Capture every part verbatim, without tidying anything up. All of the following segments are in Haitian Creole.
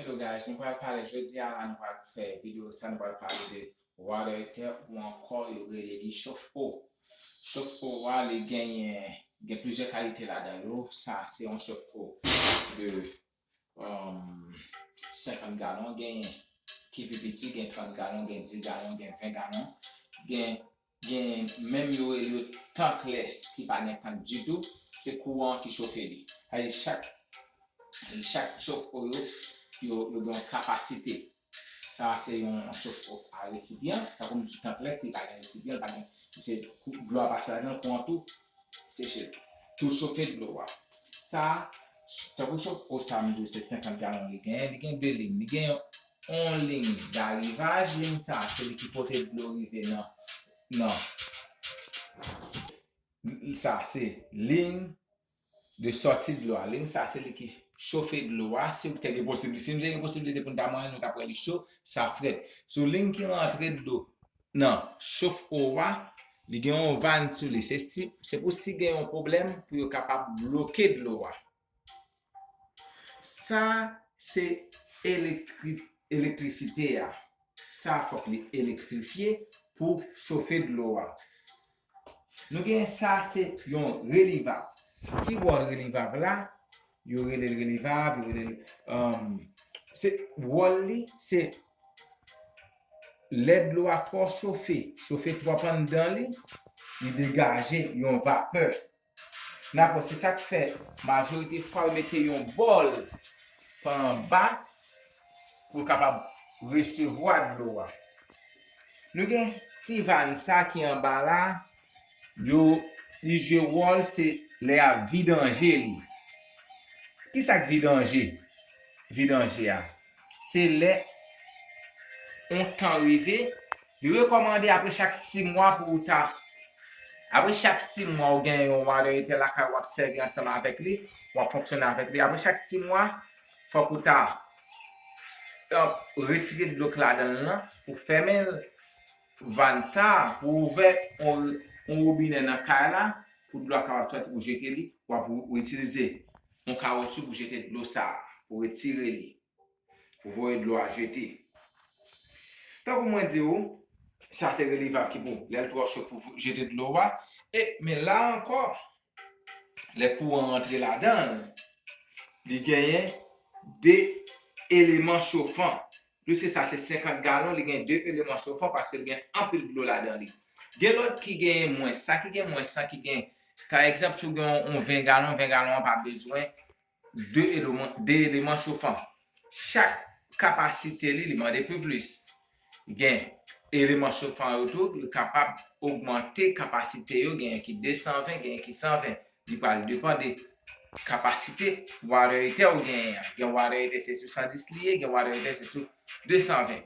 Hello guys, nou pral pale jodi a la, nou pral fè videyo sa, nou pral pale de water heater ou ankò yo rele li chofo. Chofo a, li genyen, gen plizyè kalite ladan yo. Sa se yon chofo de um, senkant galon, gen ki pi piti, gen trant galon, gen dis galon, gen ven galon, gen, gen menm yo rele yo tankless ki pa gen tank ditou, se kouran ki chofe li. Sa vle di chak, chak chofo yo, yo, yo gen yon kapasite. Sa se yon chofo a resipyan, tankou m di tankless, li pa gen resipyan, li pa gen, se kou-, dlo a pase ladan l, kouran tou seche l. Tou chofe dlo a. Sa, tankou chofo sa m di w se senkant galon li genyen, li gen de liy. Li gen yon liy darivaj, liy sa se li ki pote dlo rive nan, nan. Sa se liy de sòti dlo a. Liy sa se li ki chofe dlo a. Si w te gen posiblite, si nou te gen posiblite pou n ta manyen, nou t ap wè li cho, sa frèt. Sou liy ki rantre dlo nan chofo a, li gen yon van sou li. Se si, se pou si gen yon pwoblèm, pou yo kapab bloke dlo a. Sa se elektri-, elektrisite a. Sa fòk li elektrifye pou chofe dlo a. Nou gen sa se yon relivav. Ki wòl relivav la? Yo rele l relivav, yo rele l, um, se wòl li, se lè dlo a twò chofe, chofe twòp anndan li, li degaje yon vapè. Dakò, se sa k fè majorite fwa yo mete yon bòl pa anba pou l kapab resevwa dlo a. Nou gen ti van sa ki anba la, yo, li jwe wòl se lè y ap vidanje li. Ki sa k vidanje? Vidanje a. Se lè yon tan rive, li rekòmande apre chak sis mwa pou w ta, apre chak sis mwa ou gen yon water heater lakay ou ap sèvi ansanm avèk li, w ap fonksyone avèk li. Apre chak sis mwa, fòk ou ta, euh, retire dlo k ladan l lan, ou fèmen l, van sa a, pou ouvè yon, yon wobinè nan kay la, pou dlo a kapab sòti, pou jete li, w ap itilize yon kawotchou pou jete dlo sa a, pou retire li, pou voye dlo a jete. Tankou mwen di w, sa se relivav ki pou, lè l twò cho pou jete dlo a. E, men la ankò, lè kouran antre ladan l, li genyen de eleman chofan. Pliske sa se senkant galon, li gen de eleman chofan paske li gen anpil dlo ladan li. Gen lòt ki genyen mwens. Sa ki gen mwens, sa ki gen, pa egzanp, si w gen yon, yon ven galon, ven galon an pa bezwen de eleman, de eleman chofan. Chak kapasite li, li mande pi plis. Gen eleman chofan yo tou, yo kapab ogmante kapasite yo, genyen ki de san ven, genyen ki san ven. Li pral depann de kapasite water heater ou genyen an. Gen water heater se sou san dis li ye, gen water heater se sou de san ven.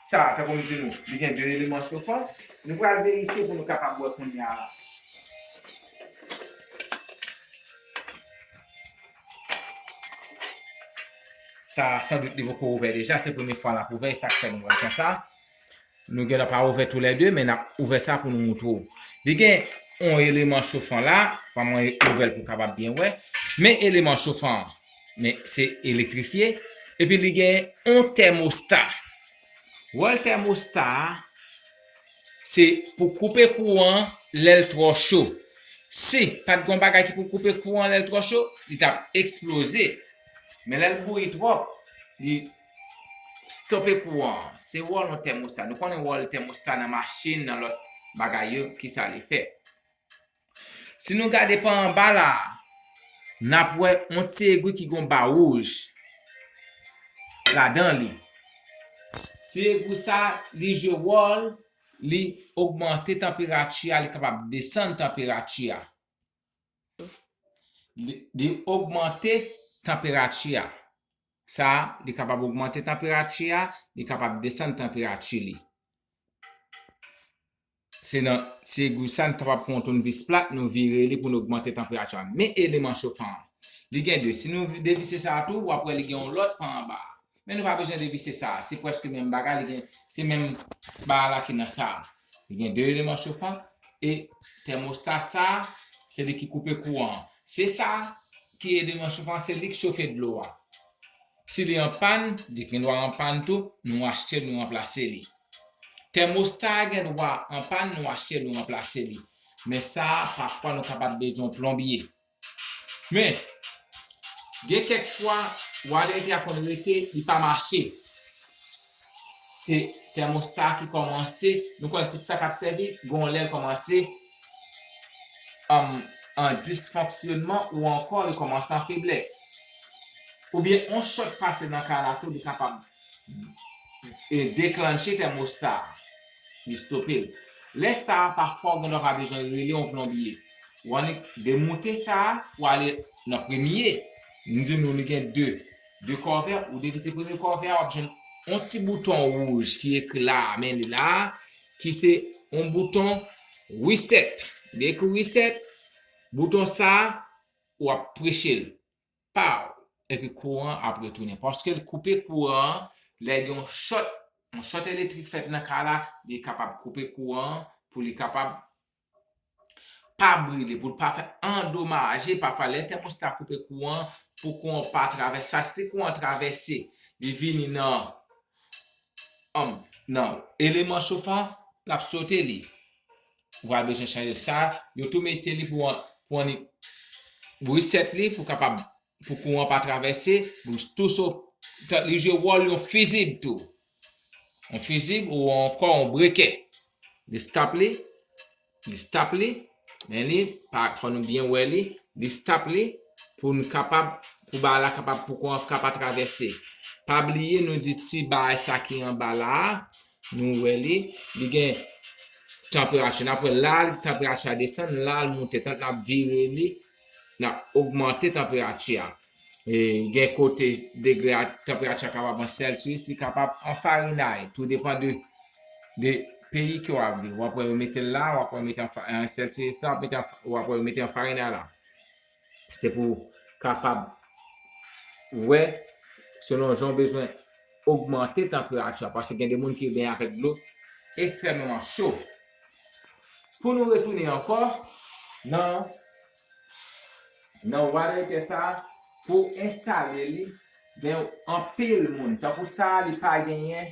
Sa, tankou m di nou, li gen de eleman chofan. Nou pral verifye pou nou kapab wè kounye a la. Sa, sandout li poko ouvè deja, se premye fwa l ap ouvè, e sa k fè nou wè l konsa. Nou gen dwa pa ouvè toulède, men n ap ouvè sa pou nou moutre w. Li gen yon eleman chofan la, pa mwen ouvè l pou w kapab byen wè. Men eleman chofan an, men se elektrifye. Epi li gen yon tèmosta. Wòl tèmosta a, se pou koupe kouran an lè l twò cho. Si pa t gen yon bagay ki pou koupe kouran an lè l twò cho, li t ap eksploze. Men lè l bouyi twòp, li stope kouran an. Se wòl yon tèmosta. Nou konnen wòl tèmosta nan machin, nan lòt bagay yo, kisa li fè. Si nou gade pa anba la a, n ap wè yon ti egwi ki gen yon ba wouj ladan li. Ti egwi sa, li jwe wòl, li ogmante tanperati a, li kapab desann tanperati a. Li, li ogmante tanperati a. Sa, li kapab ogmante tanperati a, li kapab desann tanperati li. Se nan ti egwi sa, n kapab pran yon tounvis plat, nou vire li pou n ogmante tanperati a. Men eleman chofan an, li gen de. Si nou devise sa a tou, w ap wè li gen yon lòt pa anba a. Men nou pa bezwen devise sa a. Se prèske menm bagay, li gen, se menm bagay la ki nan sa a. Li gen de eleman chofan e tèmosta sa a, se li ki koupe kouran an. Se sa a ki eleman chofan an, se li k chofe dlo a. Si li an pàn, li gen dwa an pàn tou, nou achte l, nou ranplase li. Tèmosta a gen dwa an pàn, nou achte l, nou ranplase li. Men sa a, pafwa nou kapab bezwen yon plonbye. Men, gen kèk fwa, water heater a konn rete, li pa mache. Se tèmosta a ki kòmanse, nou konn tout sa k ap sèvi, gon lè l kòmanse an, an disfonksyonman ou ankò li kòmanse an feblès. Oubyen yon shòt pase nan kay la tou, li kapab e, deklanche tèmosta a, li stope l. Lè sa a, pafwa ou gen dwa pa bezwen rele yon plonbye. Ou annik demoute sa a, ou ale nan premye. M di nou li gen de. De kòvè, ou devise premye kòvè a, w ap jwenn yon ti bouton wouj ki ekri la a, men li la a, ki se yon bouton reset. Li ekri reset, bouton sa a, w ap preche l. Paw! Epi kouran an ap retounen. Paske l koupe kouran an, lè gen yon shòt, yon shòt elektrik fèt nan kay la, li kapab koupe kouran an pou li kapab pa brile, pou l pa fè andomaje. Pafwa, lè tèmosta koupe kouran an, pou kouran pa travèse, paske si kouran travèse, li vini nan, um, nan eleman chofan, l ap sote li. Ou pral bezwen chanje l. Sa, yo tou mete li pou an, pou annik reset li, pou kapab, pou kouran pa travèse, pou tou so, li jwe wòl yon fizib tou. Yon fizib ou ankò yon brekè. Li stop li, li stop li, men li, pa, fò nou byen wè li, li stop li, pou nou kapab, pou bagay la kapab, pou kouran ka pa travèse. Pa bliye, nou di ti bagay sa ki anba la a, nou wè li, li gen tanperati. N ap wè la, tanperati a desann, la, l monte, tank n ap vire li, n ap ogmante tanperati a. E, gen kote degre a, tanperati a kapab an Celsius, li kapab an Fahrenheit, tou depan de, de peyi ke w ap viv. W ap wè yo mete l la, w ap wè yo mete an Fa-, an Celsius la, w ap mete an Fa-, w ap wè yo mete an Fahrenheit la. Se pou kapab wè, selon jan w bezwen ogmante tanperati a, paske gen de moun ki benyen avèk dlo ekstrèmeman cho. Pou nou retounen ankò nan, nan water heater sa a, pou enstale li, gen anpil moun. Tankou sa a, li pa genyen,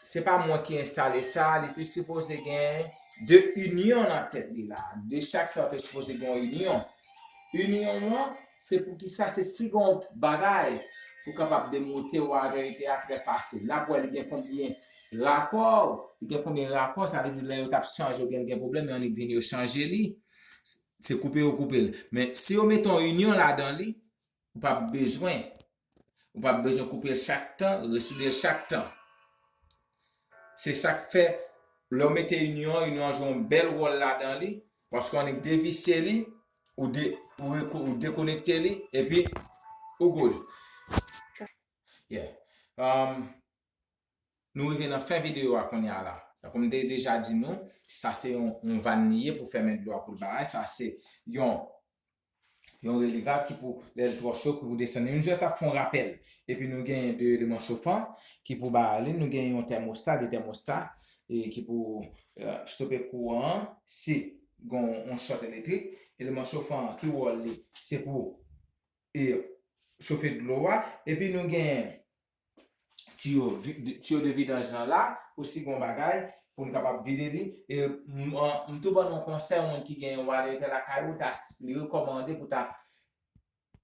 se pa mwen ki enstale sa a, li te sipoze gen de inyon nan tèt li la. De chak sa yo te sipoze gen yon inyon. Inyon an, se poukisa se si gen yon bagay pou kapab demonte water heater a trè fasil. N ap wè li gen konbyen rakò, li gen konbyen rakò, sa vle di lè yo t ap chanje oubyen l gen pwoblèm, yo annik vin yo chanje li. Se koupe yo koupe l. Men si yo mete yon inyon ladan li, ou p ap bezwen, ou p ap bezwen koupe l chak tan, resoudre l chak tan. Se sa k fè, lè w mete inyon an, inyon an jwe yon bèl wòl ladan li, paske w annik devise li, ou de-, ou reko-, ou dekonekte li, epi ou good. Yeah. Um, nou rive nan fen videyo a kounye a la. Tankou m te deja di nou, sa se yon, yon vàn li ye pou fèmen dlo a pou l bagay. Sa se yon, yon relievable ki pou, lè l twò cho, ki pou desann li. Nou jis ap fè yon rapèl. Epi nou genyen de eleman chofan ki pou bagay li. Nou genyen yon tèmosta, de tèmosta, e ki pou, e, stope kouran an si gon yon shòt elektrik. Eleman chofan an, ki wòl li? Se pou, e, chofe dlo a. Epi nou genyen tiyo vi-, tiyo de vidanj lan la, pou si gon bagay, pou n kapab vide li. E m, m, m tou ban nou yon konsèy, yon moun ki gen yon water heater lakay ou, ta s-, li rekòmande pou ta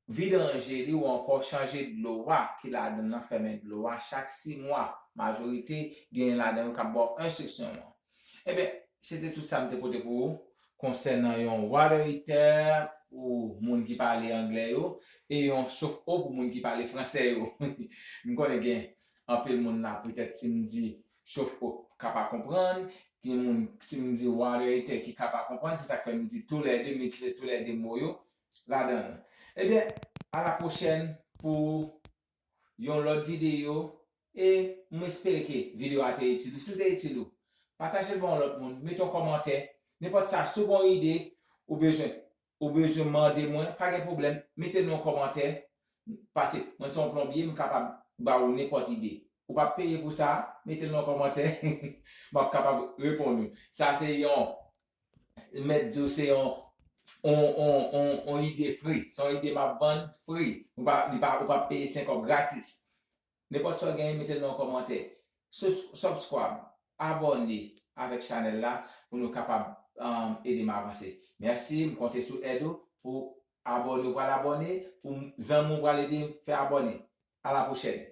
vidanje li ou ankò chanje dlo a ki ladan nan fèmen dlo a chak sis mwa. Majorite genyen ladan yo k ap ba w enstriksyon an. Ebyen, se te tout sa m te pote pou ou konsènan yon water heater pou moun ki pale anglè yo e yon chofo pou moun ki pale fransè yo. M konnen gen anpil moun la, petèt si m di chofo ka pa konprann, gen moun si m di water heater ki ka pa konprann, se sa k fè m di toulède, m itilize toulède mo yo ladan l. Ebyen, a la pwochèn pou yon lòt videyo, e m espere ke videyo a te itil ou. Si l te itil ou, pataje l ba yon lòt moun, mete yon kòmantè, nenpòt sa, si w gen yon ide, ou bezwen, ou bezwen mande mwen, pa gen pwoblèm, mete l nan yon kòmantè, paske mwen se yon plonbye, m kapab ba ou nenpòt ide. Ou p ap peye pou sa, mete l nan yon kòmantè, m ap kapab reponn ou. Sa se yon, mèt di w se yon on, on, on, on ide free. Se yon ide m ap vann free. Ou pa, li pa, ou pa peye senk kòb, gratis. Nenpòt sa w genyen, mete l nan yon kòmantè. Sus- Subscribe, abòne avèk chanèl la pou nou kapab um, ede m avanse. Mèsi, m konte sou èd ou pou abòne, ou pral abòne, pou zanmi w pral ede m fè abòne. A la pwochèn.